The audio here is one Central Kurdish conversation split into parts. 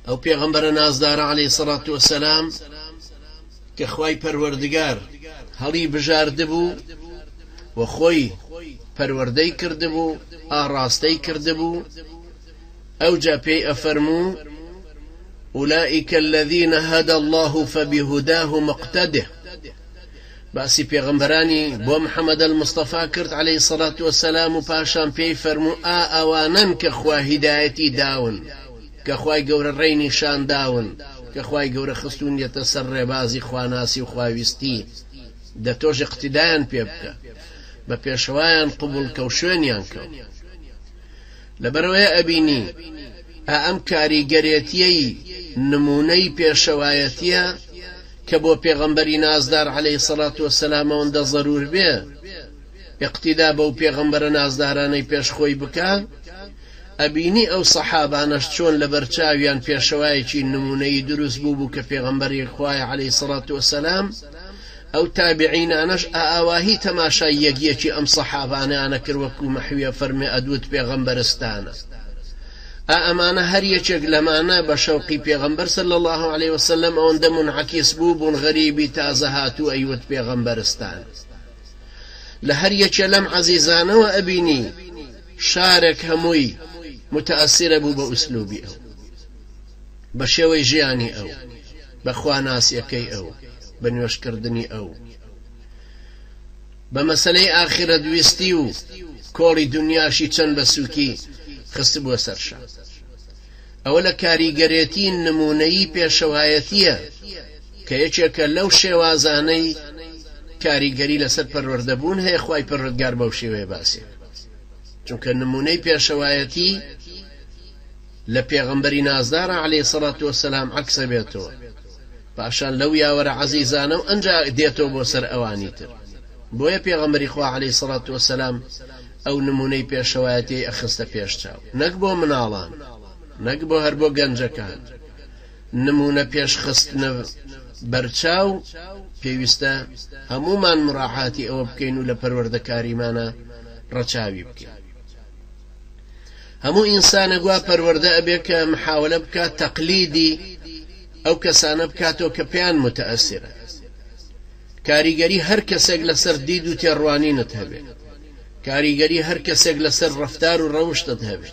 ئەو پێغەمبەرە نازدارە عەلەیهی سەڵات وەسەلام کە خوای پەروەردگار هەڵی بژاردبوو و خۆی پەروەردەی کردبوو ئاڕاستەی کردبوو ئەوجا پێی ئەفەرموو أولئك الذين هدى الله فبهداه مقتده باسی پێغەمبەرانی بۆ محمد المصطفی کرد علیە الصلوة والسلام و پاشان پێی فەرموو ئا ئەوانەن کە خوا هیدایەتی داون کە خوای گەورە ڕێی نیشان داون کە خوای گەورە خستوونیەتە سەر ڕێبازی خواناسی و خواویستی دە تۆش اقتدایان پێ بکە بە پێشەوایان قبوڵ کە و شوێنیان کەو لەبەرئەوەیە ئەبینی ئا ئەم کاریگەرێتیەی نمونەی پێشەوایەتیە کە بۆ پێغەمبەری نازدار عەلەیهی سەڵات وەسەلام ئەوەندە زەرور بێ ئیقتیدا بەو پێغەمبەرە نازدارانەی پێش خۆی بکا، ئەبینی ئەو سەحابانەش چۆن لەبەر چاویان پێشەوایەکی نمونەیی دروست بوو بوو کە پێغەمبەری خوایە عەلەیهی سەڵات وەسەلام، ئەو تابعینانەش ئاواهی تەماشای یەک یەکی ئەم سەحابانەیانە کرد وەکو مەحویە فەرمێ ئەدوت پێغەمبەرستانە. ئا ئەمانە هەر یەکێک لەمانە بە شەوقی پێغەمبەر صلی اللە علیە وسلم ئەوەندە مونعەکیس بوو بوون غەریبی تازە هاتوو ئەیوت پێغەمبەرستان لە هەر یەکێ لەم عەزیزانەوە ئەبینی شارێک هەمووی متەئەسیرە بوو بە ئوسلوبی ئەو بە شێوەی ژیانی ئەو بە خواناسیەکەی ئەو بە نوێژکردنی ئەو بە مەسەلەی ئاخیرەت ویستی و کۆڵی دونیاشی چەند بە سوکی خستبووە سەر شان. ئەوە لە کاریگەرێتی نموونەیی پێشەوایەتییە کە یەکێکە لەو شێوازانەی کاریگەری لەسەر پەروەردەبوون هەیە خوای پەروەردگار بەو شێوەیە باسی چونکە نموونەی پێشەوایەتی لە پێغەمبەری نازدارە عەلەیهی سەڵات وەسەلام عەکسە بێتەوە پاشان لەو یاوەرە عەزیزانە و ئەنجا دێتەوە بۆ سەر ئەوانی تر بۆیە پێغەمبەری خوا عەلەیهی سەڵات وەسەلام ئەو نمونەی پێشەوایەتیەی ئەخستە پێش چاو نەک بۆ مناڵان نەک بۆ هەر بۆ گەنجەکان نمونە پێش خستنە بەرچاو پێویستە هەمومان مراعاتی ئەوە بکەین و لە پەروەردەکاریمانە ڕەچاوی بکەین هەموو ئینسانێک وا پەروەردە ئەبێ کە محاولە بکات تەقلیدی ئەو کەسانە بکاتەوە کە پێیان متەئەسیرە کاریگەری هەر کەسێک لەسەر دید و تێڕوانینت هەبێ کاریگەری هەر کەسێک لەسەر ڕەفتار و ڕەوشتت هەبێ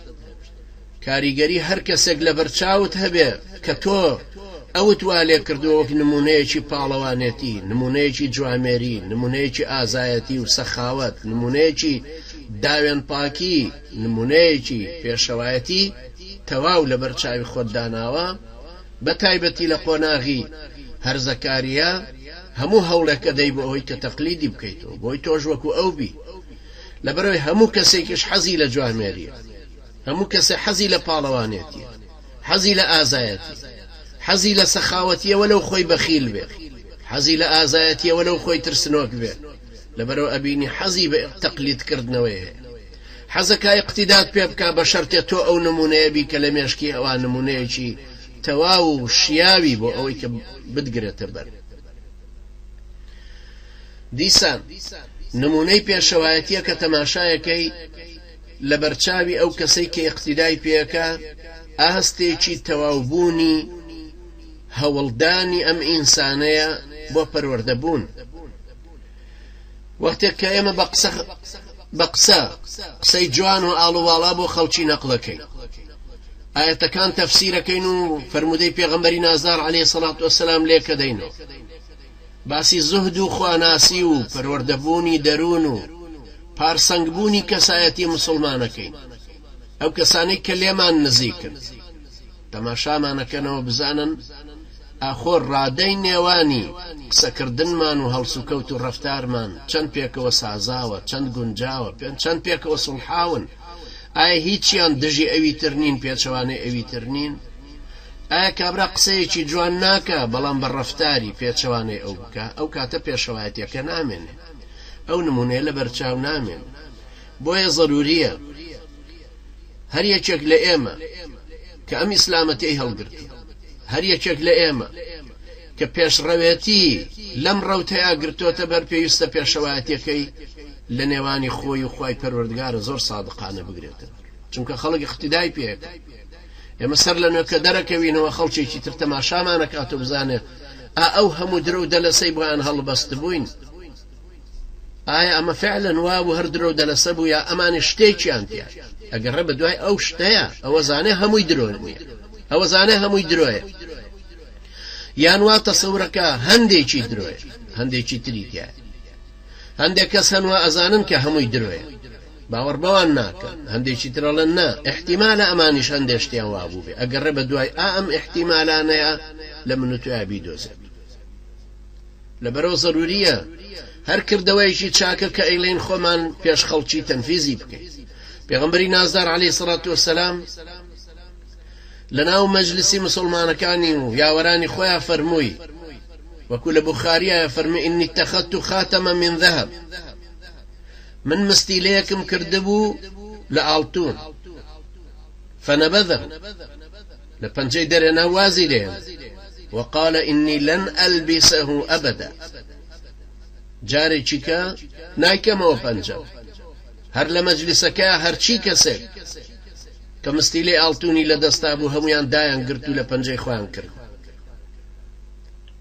کاریگەری هەر کەسێک لەبەرچاوت هەبێ کە تۆ ئەوت وا لێ کردووە وەک نمونەیەکی پاڵەوانێتی، نمونەیەکی جوامێری، نمونەیەکی ئازایەتی و سەخاوەت، نمونەیەکی داوێن پاکی، نمونەیەکی پێشەوایەتی تەواو لەبەر چاوی خۆت داناوە، بە تایبەتی لە قۆناغی هەرزەکارییا هەموو هەوڵێک ئەدەی بۆ ئەوەی کە تەقلیدی بکەیتەوە بۆی تۆش وەکو ئەو بی لەبەرئەوەی هەموو کەسێکیش حەزی لە جوامێریە. هەموو کەسێ حەزی لە پاڵەوانێتیە، حەزی لە ئازایەتیە، حەزی لە سەخاوەتیە وەلەو خۆی بەخیل بێ، حەزی لە ئازایەتیە وەلەو خۆی ترسنۆک بێ، لەبەرئەوە ئەبینی حەزی بە تەقلید کردنەوەی هەیە. حەزەکا ئیقتیدات پێ بکا بە شەرتێ تۆ ئەو نموونەیە بی کە لە مێشکی ئەوا نموونەیەکی تەواو و شیاوی بۆ ئەوەی کە بتگرێتە بەر. دیسان نموونەی پێشەوایەتیە کە تەماشایەکەی لەبەرچاوی ئەو کەسەی کە ئیقتیدای پێکا ئاستێکی تەواوبوونی هەوڵدانی ئەم ئینسانەیە بۆ پەروەردەبوون. وەختێک کە ئێمە بە قسە بە قسە قسەی جوان و ئاڵوواڵا بۆ خەڵکی نەقڵەکەین ئاەتەکان تەفسیرەکەین و فەرمودەی پێغەمبەری نازدار عەلەیهی سەڵات وەسەلام لێکەدەینەوە باسی زوهد و خواناسی و پەروەردەبوونی دەروون و پارسەنگبوونی کەسایەتی موسڵمانەکەین، ئەو کەسانەی کە لێمان نزیکن تەماشامانەکەنەوە بزانن ئاخۆ ڕادەی نێوانی قسەکردنمان و هەڵسوکەوت و ڕەفتارمان چەند پێکەوە سازاوە، چەند گونجاوە، چەند پێکەوە سوڵحاون، ئایا هیچیان دژی ئەوی تر نین، پێچەوانەی ئەوی تر نین؟ ئایا کابرا قسەیەکی جوان ناکا بەڵام بە ڕەفتاری پێچەوانەی ئەو بکا ئەو کاتە پێشەوایەتیەکە نامێنێ ئەو نمونەیە لە بەرچاو نامێنێ بۆیە زەروریە هەر یەکێک لە ئێمە کە ئەم ئیسلامەتەی هەڵگرتو هەر یەکێک لە ئێمە کە پێشڕەوێتی لەم ڕەوتەیا گرتۆتە بەر پێویستە پێشەوایەتیەکەی لە نێوانی خۆی و خوای پەروەردگارە زۆر سادقانە بگرێتە چونکە خەڵک اقتدای پێەکە. ئێمە سەر لە نوێ کە دەرەکەوینەوە خەڵکێکی تر تەماشامان ئەکات و بزانێ ئا ئەو هەموو درۆ و دەلەسەی بۆیان هەڵبەستبووین ئایا ئەمە فعلا وابوو هەر درۆ و دەلەسە بوو یا ئەمانی شتێکیان تیا ئەگەڕێ بە دوای ئەو شتەیە ئەوە زانێ هەمووی درۆ نییە ئەوە زانێ هەمووی درۆیە یان وا تەسەورەکە هەندێکی درۆیە هەندێکی تری تایە هەندێک کەس هەن وا ئەزانن کە هەمووی درۆیە باوەڕ بەوان ناکەن هەندێکی تر ئەڵێن نا ئیحتیمالە ئەمانیش هەندێ شتیان وابوو بێ ئەگەڕێ بە دوای ئا ئەم ئیحتیمالانەیە لە من و تۆیا بیدۆزێت لەبەرەوە زەروریە هەر کردەوەیەکی چاکە کە ئەیڵێن خۆمان پێش خەڵکی تەنفیزی بکەین پێغەمبەری نازدار عەلەیهی سڵات وەسەلام لەناو مەجلسی مسلمانەکانی و یاوەرانی خۆیان فەرمووی وەکو لە بخاریە فەرمی ئینی اتخذت خاتما من ذهب من مستیلەیەکم کردبوو لە ئاڵتون فنبذه لە پەنجەی دەرێنا وازی لێن وقال إني لن ألبسه أبدا جارێکی کە نایکەمەوە پەنجە هەر لە مەجلیسەکە هەرچی کەسێک کە مستیلەی ئاڵتونی لە دەستا بوو هەمویان دایان گرت و لە پەنجەی خۆیان کرد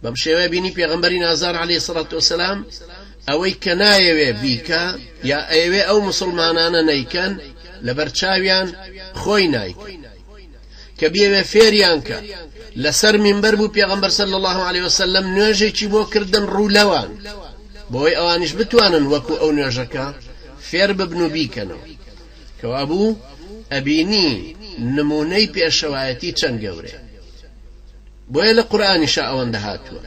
بەم شێوەیە بینی پێغەمبەری نازار عەلەیهی سڵات وسلام ئەوەی کە نایەوێ بیکا یا ئەیەوێ ئەو مسلمانانە نەیکەن لەبەر چاویان خۆی نایکە کە بیەوێ فێریان کە لەسەر مینبەر بوو پێغەمبەر صلی الله علیه وسلم نوێژێکی بۆ کردن ڕوو لەوان بۆی ئەوانیش بتوانن وەکو ئەو نوێژەکە فێر ببن و بیکەنەوە کەوابوو ئەبینی نمونەی پێشەوایەتی چەند گەورەیە بۆیە لە قورئانیشا ئەوەندە هاتووە.